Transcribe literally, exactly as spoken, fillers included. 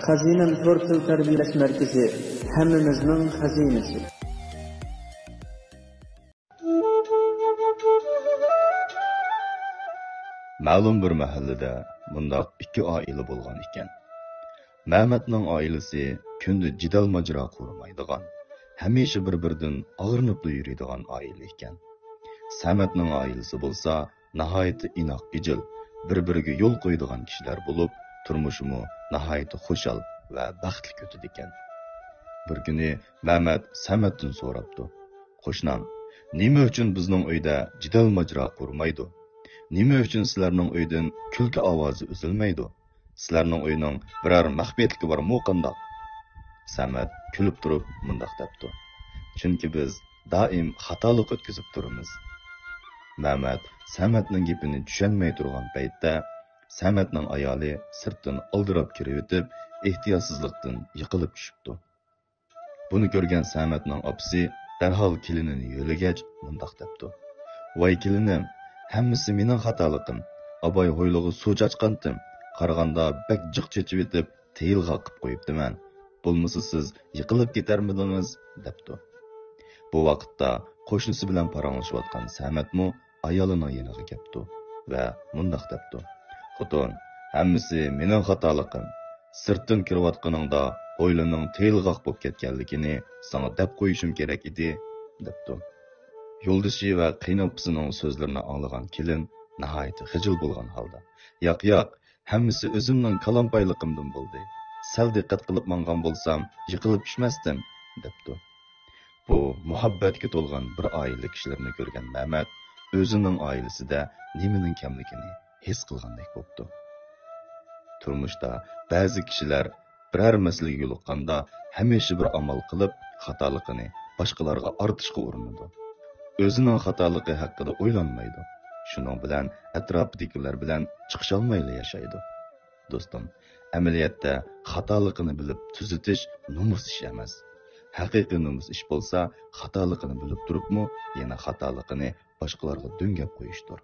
خەزىنەم تور تىل تەربىيەلەش مەركىزى، ھەممىمىزنىڭ خەزىنىسى. مەلۇم بىر مەھەللىدە مۇنداق ئىككى ئائىلە بولغان ئىكەن. مەمەتنىڭ ئائىلىسى كۈندە جېدەل ماجىرا قۇرمايدىغان، ھەمىشە بىر-بىرىدىن ئاغرىنىپلا يۈرىدىغان ئائىلە ئىكەن. سەمەتنىڭ ئائىلىسى بولسا ناھايىتى ئىناق-ئىجىل، بىر-بىرىگە يول قويىدىغان كىشىلەر بولۇپ، تۇرمۇشىمۇ ناھايىتى خۇشال ۋە بەختلىك ئۆتىدىكەن. بىر كۈنى مەمەت سەمەتتىن سوراپتۇ: «قوشنام، نېمە ئۈچۈن بىزنىڭ ئۆيدە جېدەل ماجىرا قۇرمايدۇ؟ نېمە ئۈچۈن سىلەرنىڭ ئۆيدىن كۈلكە ئاۋازى ئۈزۈلمەيدۇ؟ سىلەرنىڭ ئۆينىڭ بىرەر مەخپىيەتلىكى بارمۇ قانداق؟» سەمەت كۈلۈپ تۇرۇپ مۇنداق دەپتۇ: «چۈنكى بىز دائىم خاتالىق ئۆتكۈزۈپ تۇرىمىز.» مەمەت سەمەتنىڭ گېپىنى چۈشەنمەي تۇرغان پەيتتە، سەمەتنىڭ ئايالى سىرتتىن ئالدىراپ كىرىۋېتىپ، ئېھتىياتسىزلىقتىن يىقىلىپ چۈشۈپتۇ. بۇنى كۆرگەن سەمەتنىڭ ئاپىسى دەرھال كېلىنىنى يۆلىگەچ مۇنداق دەپتۇ: «ۋاي كېلىنىم، ھەممىسى مېنىڭ خاتالىقىم. ئاباي ھويلىغا سۇ چاچقانتىم. قارىغاندا بەك جىق چېچىۋېتىپ، تېيىلغاق قىپ قويۇپتىمەن. بولمىسا سىز يىقىلىپ كېتەرمىدىڭىز؟» دەپتۇ. بۇ ۋاقىتتا قوشنىسى بىلەن پاراڭلىشىۋاتقان سەمەتمۇ ئايالىنىڭ يېنىغا كەپتۇ ۋە مۇنداق دەپتۇ: «خوتۇن، ھەممىسى مېنىڭ خاتالىقىم. سىرتتىن كىرىۋاتقىنىڭدا ھويلىنىڭ تېيىلغاق بولۇپ كەتكەنلىكىنى ساڭا دەپ قويۇشۇم كېرەك ئىدى.» دەپتۇ. يولدىشى ۋە قېيىنئاپىسىنىڭ سۆزلىرىنى ئاڭلىغان كېلىن ناھايىتى خىجىل بولغان ھالدا: «ياق، ياق، ھەممىسى ئۆزۈمنىڭ كالامپايلىقىمدىن بولدى. سەل دىققەت قىلىپ ماڭغان بولسام، يىقىلىپ چۈشمەستىم.» دەپتۇ. بۇ مۇھەببەتكە تولغان بىر ئائىلە كىشىلىرىنى كۆرگەن مەمەت ئۆزىنىڭ ئائىلىسىدە نېمىنىڭ كەملىكىنى ھېس قىلغاندەك بوپتۇ. تۇرمۇشتا بەزى كىشىلەر بىرەر مەسىلىگە يولۇققاندا، ھەمىشە بىر ئامال قىلىپ، خاتالىقىنى باشقىلارغا ئارتىشقا ئۇرۇنىدۇ. ئۆزىنىڭ خاتالىقى ھەققىدە ئويلانمايدۇ. شۇنىڭ بىلەن ئەتراپىدىكىلەر بىلەن چىقىشالمايلا ياشايدۇ. دوستۇم، ئەمەلىيەتتە خاتالىقىنى بىلىپ تۈزىتىش نومۇس ئىش ئەمەس. ھەقىقىي نومۇس ئىش بولسا، خاتالىقىنى بىلىپ تۇرۇپمۇ يەنە خاتالىقىنى باشقىلارغا دۆڭگەپ قويۇشتۇر.